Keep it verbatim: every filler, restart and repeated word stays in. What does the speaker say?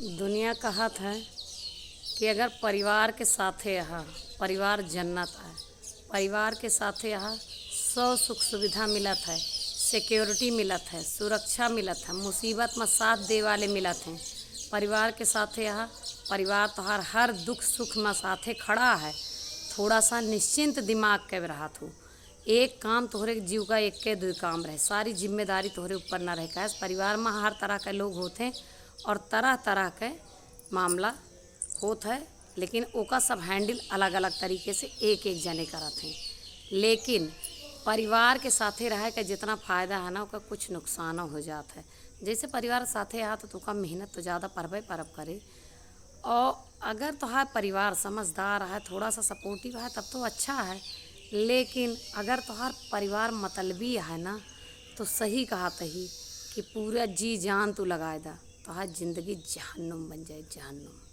दुनिया कहत है कि अगर परिवार के साथे अहा, परिवार जन्नत है। परिवार के साथे अहा, सौ सुख सुविधा मिलत है, security मिलत है, सुरक्षा मिलत है, मुसीबत में साथ दे वाले मिलत हैं। परिवार के साथे अहा, परिवार तोहार हर दुख सुख में साथे खड़ा है। थोड़ा सा निश्चिंत दिमाग के रहत हो। एक काम तोहरे जीव का एक के दुई काम रहे, सारी जिम्मेदारी तोहरे ऊपर ना रहे। काहे से परिवार में हर तरह के लोग होत हैं और तरह तरह के मामला होत है, लेकिन ओका सब handle अलग अलग तरीके से एक एक जने करत हैं। लेकिन परिवार के साथे रहे के जितना फायदा है ना, ओका कुछ नुकसानो हो जात है। जैसे परिवार साथे आ तो तोका मेहनत तो ज़्यादा परबे परब करे, और अगर तोहार परिवार समझदार है, थोड़ा सा supportive है, तब तो अच्छा है। लेकिन अगर तोहार परिवार मतलबी है ना, तो सही कहत ही कि पूरा जी जान तू लगाए दा, तोहार जिंदगी जहन्नुम बन जाए, जहन्नुम।